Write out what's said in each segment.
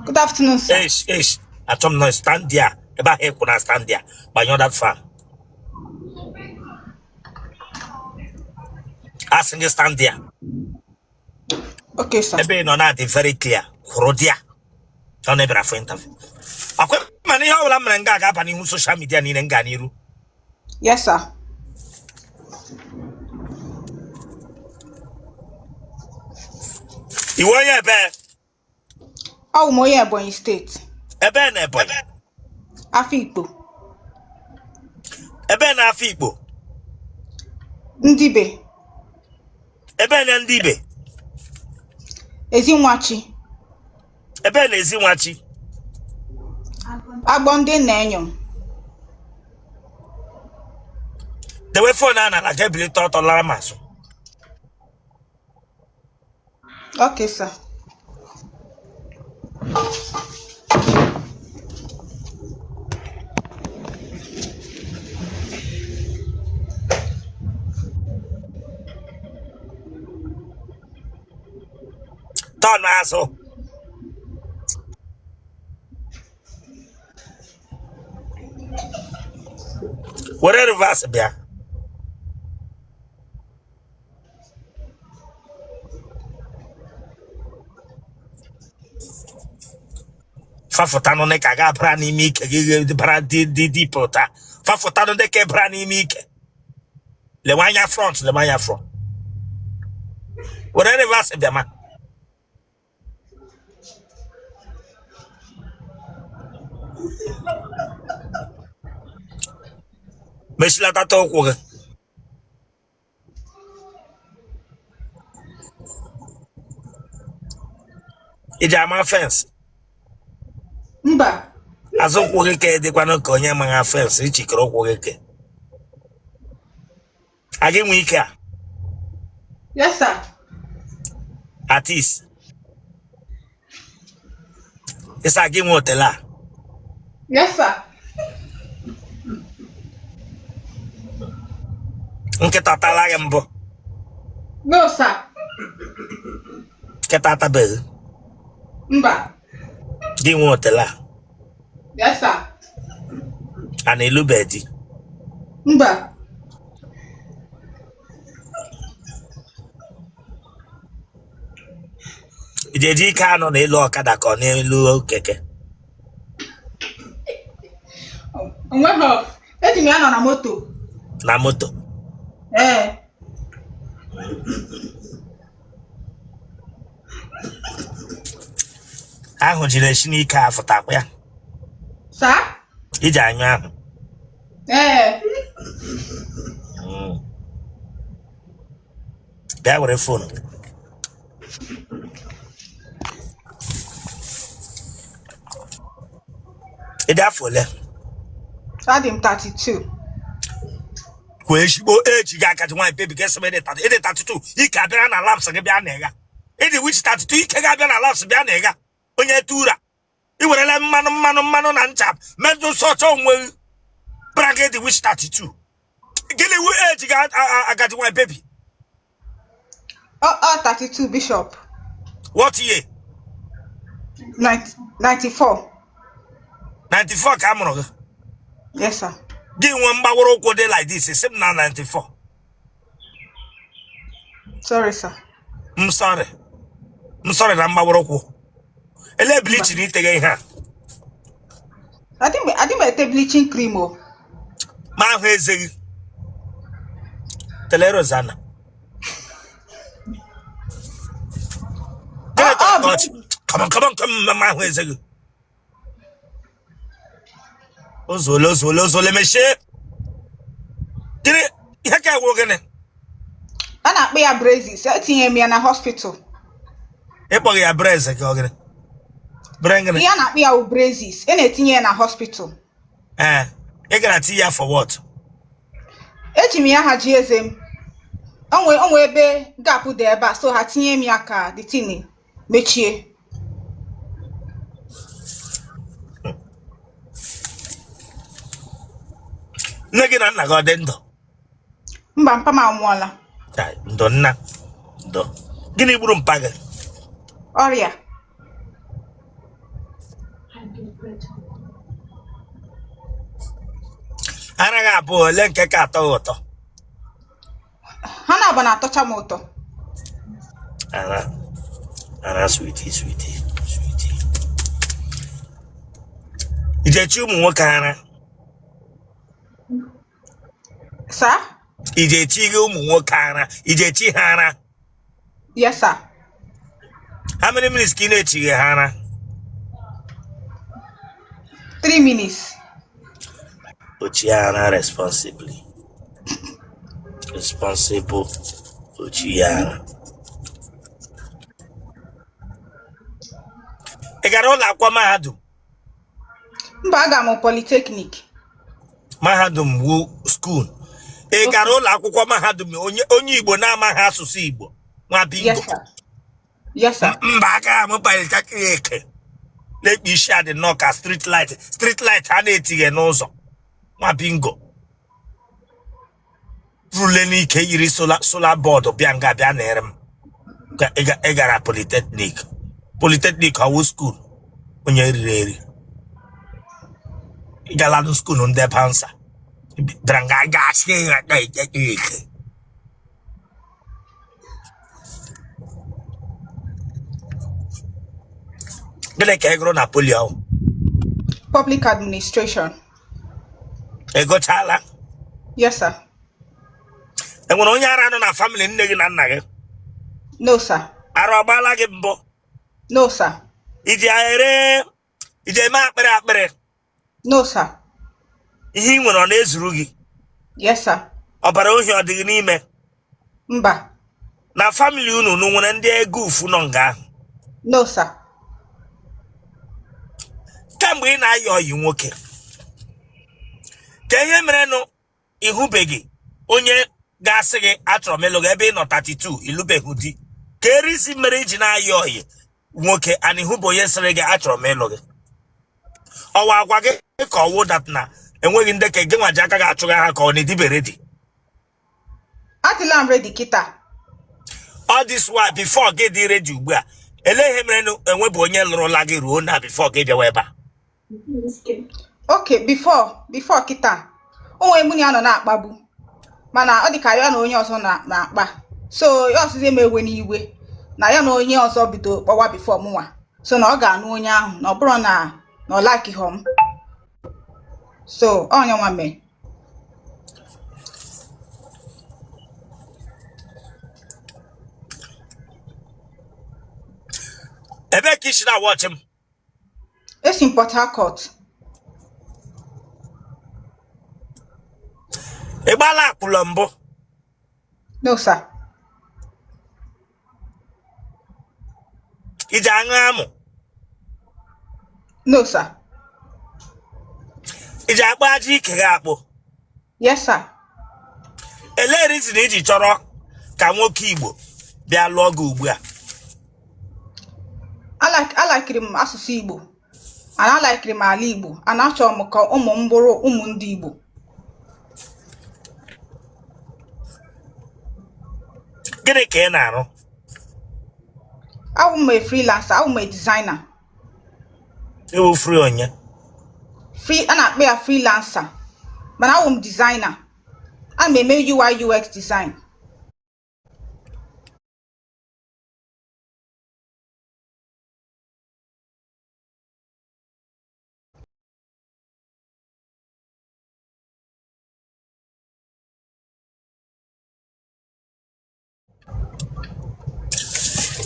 Good afternoon, sir. Eish, eish, achọ m nọ stand there ebe ahụ ị kwụ na stand there gbanyụọ that fan. Asị gị stand there. Okay, sir. Ebe ị nọ na-adị very clear kwụrụ there ọ na-ebịara for interview akwa mana ihe ọbụla mere nga ga-aba n'ihu social media niile nga n'iru. Yes, sir. Ị wụ onye ebe? Awụ m onye Ebonyi steeti. Ebe na Ebonyi? Afikpo. Ebe na Afikpo? Ndibe. Ebe na Ndibe? Ezinwachi. Ebe na Ezinwachi? Agbọ ndị nna enyo. Dewe phone a n'ala ga ebilite ọtọ lara m azụ. Okay, sir. Turn azụ. Were reverse bịa. Fafụtanụ dị ka ga-abara n'ime ike gị bara dị dị deep ụta. Fafụtanụ dị ka bara n'ime ike. Lewe anya front, lewe anya front. Were reverse bịa ma. Mechilatata ụkwụ gị. I ji ama fence? Mba. Azụ ụkwụ gị ka dịkwanụ ka onye maghị fence ichikọrọ ụkwụ gị ke a gị nwee ike a. Yes, sir. Artist ịsa gị nwe hotel a? Yes, sir. Nkịta atala gị mbụ? No, sir. Nkịta atabeghị? Mba. Gị nwe hotel a? Yes, sir. A na-elube di? Mba. I ji eji ike anọ n'elu ọkada ka ọ n'elu keke? Onweghị, eji m ya nọ na moto. Na moto? Ee. Ahụ jiri esi n'ike afụtakwa ya? Sir? I ji anyụ ahụ? Ee. Bịa were phone gị. Ị dị afọ ole? Adị m 32. Kwuo ezigbo age gị akaji nwaanyị baby ga-esi m. Ị dị 32, ike abịara na laps gị bịa na ịga. Ị dị which 32 ike ga-abịa na laps bịa na ịga onye tura i werela mmanụ mmanụ mmanụ na ncha metụ sọcha onwe gị bra gị dị which 32 gịnị wu age gị agadi nwaanyị baby? Ọ 32, Bishop. What year? 94. 94 ka a mụrụ gị? Yes, sir. Gị nwee mgbawara ụkwụ dị like this, sị m na 94. Sorry, sir. M sorry, m sorry na mgbawara ụkwụ ele bleaching iteghe ihe a. Adị m ete bleaching cream o. Ma ahụ eze gị tele Rosanna. Gịnị Ọ ka ọ ọchị? Come on, come on, come on, ma ahụ eze gị ozuole ozuole ozuole mechie. Gịnị ihe ka ewu gịnị? A na-akpọ ya braces. Etinye m ya na hospital. Ị kpọghị ya brace ka ọ gịnị? Bre gịnị? Ihe a na-akpọ ya bụ braces. A na-etinye ya na hospital. Ee, ị gara tinye ya for what? Eji m ya haji eze m. O nwe ebe gap dị ebe a, so ha tinye m ya ka the thing mechie. Nne gị na nna gị ọ dị ndụ? Mba, mpa m anwụọla. Ndo nna, ndo. Gịnị gburu mpa gị? Ọrịa. Ara gị abụọ, ole nke ka atọ gị ụtọ? Ha na-abụ na-atọcha m ụtọ. Ara ara sweetie, sweetie, sweetie. I ji echi ụmụ nwoke ara? Sir? I ji echi gị ụmụ nwoke ara? I ji echi ha ara? Yes, sir. How many minutes ka ị na-echighị ha ara? 3 minutes. Ochi ara responsibly. Responsible ochi ara. Ị gara ụlọ akwụkwọ mahadum? Mba, aga m polytechnic. Mahadum wu school. Ị gara ụlọ akwụkwọ mahadum? Onye onye Igbo na-amaghị asụsụ Igbo, nwa bingo. Yes, sir. Yes, sir. Mba, aga m polytechnic. Na-ekpu isi a dị nnọọ ka street light, street light a na-etighe n'ụzọ, nwa bingo. Rule n'ike yiri solar solar board bịa nga bịa nere m. Ị gara polytechnic? Polytechnic ọ wụ school onye riri eri? Ị gala school ndị bouncer bịara nga ga-asị ike. Gịnị ka ị gụrụ na poly ahụ? Public administration. Ị gụchala? Yes, sir. Enwere onye ara nọ na family nne gị na nna gị? No, sir. Ara ọ gbaala gị mbụ? No, sir. I ji ere, i ji eme akpịrị akpịrị? No, sir. Ihe ị nwere ọ na-ezuru gị? Yes, sir. Ọbara ohi ọ dị gị n'ime? Mba. Na family unu unu nwere ndị ego ufu nọ nga ahụ? No, sir. Kamgbe ị na-ayị ọyị nwoke, ka ihe merenụ ị hụbeghị onye ga-asị gị achọrọ m ịlụ gị, ebe ị nọ 32 ị lụbeghị di, kee reason mere i ji na-ayị ọyị nwoke and ị hụbe onye sịrị gị achọrọ m ịlụ gị? Ọ wụ agwa gị ka ọ wụ that na enweghị ndị ka gị nwa ji aka gị achụga ha, ka ọ na ị dịbe ready? Adịla m ready kịta. All this while before gị dị ready ugbu a, elee ihe mere enwebe onye lụrụla gị ruo na before gị bịawa ebe a? Okay, before kịta, o nwere mụ na ya nọ na-akpabu, mana ọ dị ka ya na onye ọzọ na-akpa, so ya ọsịzi m ewena iwe na ya na onye ọzọ bido kpọwa before mụnwa, so na ọ ga-anụ onye ahụ, na ọ bụrụ na na ọ likehọ m, so ọ nya nwa mee. Ebee ka i si na-watch m? Esi m Port Harcourt. Ị gbaala akwụla mbụ? No, sir. I ji aṅụ amụ? No, sir. I ji akpụ aja ike gị akpụ? Yes, sir. Elee reason i ji chọrọ ka nwoke Igbo bịa lụọ gị ugbu a? Alikiri m asụsụ Igbo and alikiri m ala Igbo and achọrọ m ka ụmụ m bụrụ ụmụ ndị Igbo. Gịnị ka ị na-arụ? Awụ m a freelancer, awụ m a designer. Ị wụ free onye? Free, a na-akpọ ya freelancer, mana awụ m designer. Ana m eme UI UX design.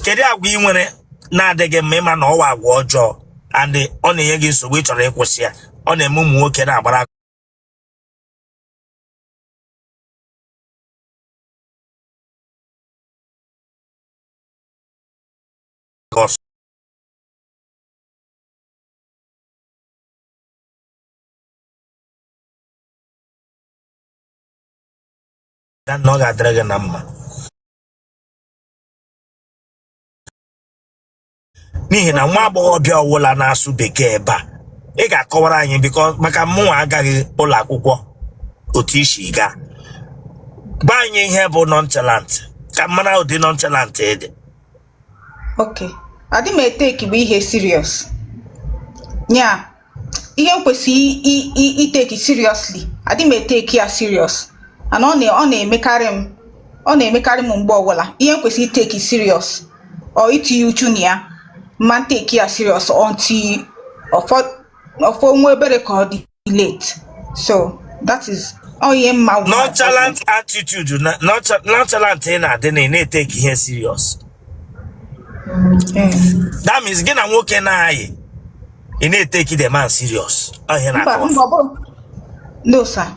Kedu agwa ị nwere na-adịghị mma, ị ma na ọ wụ agwa ọjọọ and ọ na-enye gị nsogbu, ị chọrọ ịkwụsị ya, ọ na-eme ụmụ nwoke na-agbara gị ọsọ? Na ọ ga-adịrị gị na mma, n'ihi na nwa agbọghọbịa ọwụla na-asụ bekee ebe a, ị ga-akọwara anyị, biko, maka mụnwa agaghị ụlọ akwụkwọ otu i si gaa. Gwa anyị ihe bụ nonchalant, ka m mara ụdị nonchalant ị dị. Okay, adị m etake bụ ihe serious. Ya ihe m kwesịrị itake seriously, adị m etake ya serious, and ọ na-emekarị m, ọ na-emekarị m mgbe ọbụla. Ihe m kwesịrị itake serious or itinye uchu na ya, ma take ya serious until ọfọ nwa ebere ka ọ dị late. So that is ọ ihe mma wụ my problem. Nonchalant attitude na nonchalant ị na-adị na ị na-etake ihe serious. Eh. That means gị na nwoke na-ayị, ị na-etake the man serious. Ọ ihe Mba. na-akọwa. Mba, ọ bụrụ no, sir.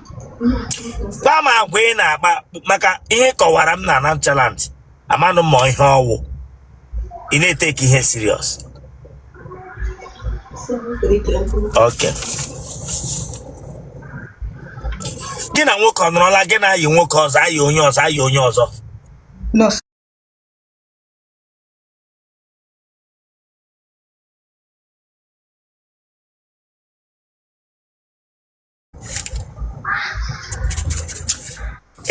Gwa m agwa ị na-akpa, maka ihe kọwara m na nonchalant, amanụ m ma ihe ọwụ ị na-etake ihe serious. Okay, gị na nwoke ọ nọrọla, gị na-ayị nwoke ọzọ, ayị onye ọzọ, ayị onye ọzọ? No.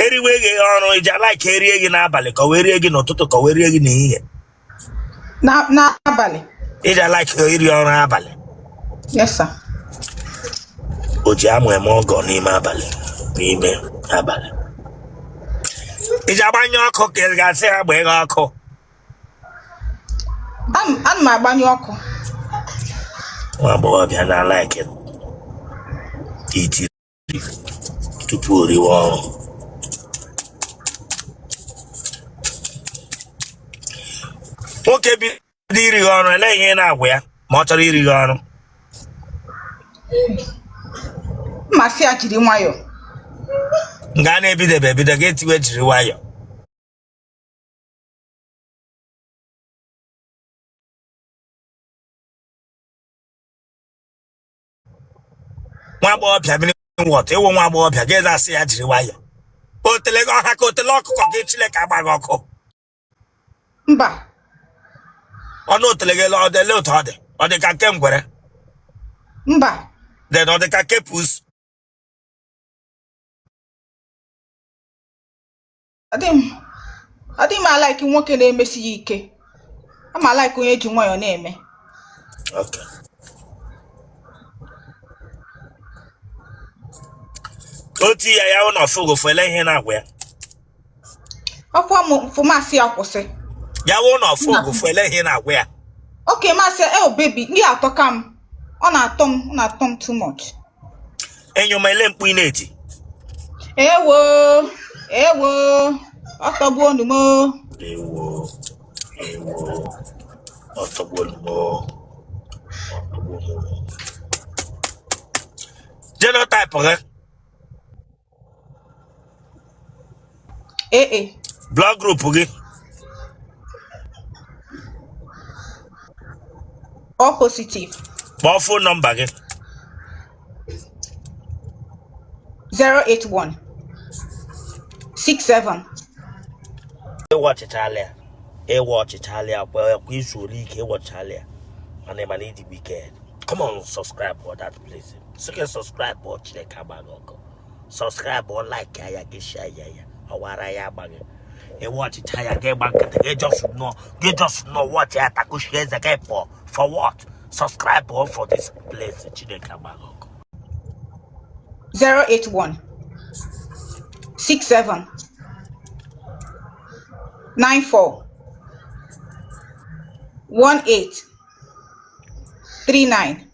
Eriwe gị ọrụ, iji alike erie gị n'abalị ka ọ wee rie gị n'ụtụtụ ka ọ wee rie gị n'ehihie? N'abalị. Iji alike iri ọrụ abalị? Yes, sir. O ji amụ eme ọgọ n'ime abalị, n'ime abalị iji agbanye ọkụ ka ị ga-asị ha gbaa gị ọkụ? Ana m agbanyụ ọkụ. Nwa agbọghọbịa na-alike itiri tupu o riwe ọrụ. Nwoke bido iri gị ọrụ, elee ihe ị na-agwa ya ma ọ chọrọ iri gị ọrụ? M asị ya jiri nwayọọ. Nga a na-ebidebe ebido, gị etiwe jiri nwayọọ. Nwa agbọghọbịa mmiri wọta ịwụ nwa agbọghọbịa, gị asị ya jiri nwayọọ. Otele gị ọha ka otele ọkụkọ gị, Chineke agba gị ọkụ. Mba. Ọnụ otele gị ọ dị otu ọ dị, ọ dị ka nke ngwere? Mba. Then ọ dị ka nke pusu? Adịghị m alike nwoke na-emesi ya ike. Ama alike onye ji nwayọọ na-eme. Okay. Otu ya ya hụ na ọfụgo fele ihe na-agwa ya. Ọfụ m fụ, m asị ya kwụsị. Ya wụ na ọfụgo fele ihe na-agwa ya. Okay, m asị, "Oh baby, ndị atọka m." Ọ na-atọ m, ọ na-atọ m too much. Enyo ma ele mkpu ị na-eti. Ewo, ewo, ọ tọgbuo onu m. Ewo, ewo, ọ tọgbuo onu m, ọ tọgbuo m. Genotype gị? AA. Blood group gị? O positive. Kpọọ phone number gị. 081 67. Ịwa ọchịchala ya, ịwa ọchịchala ya kwa kwa izu ole ike ịwọchala ya, mana ịma na ịdị wicked. Come on, subscribe for that place. Sị subscribe ọ, Chineke agba gị ọkụ. Subscribe ọ, like ya, gị share ya, ya ọwara ya agba gị. Ịwa ọchịcha ya, gị gba nkịtị, gị just nọ, gị just nọ watch ya, takushi eze gị pụọ. For what? Subscribe ọ for this place. Chineke agba gị ọkụ. 081 67 94 18 39.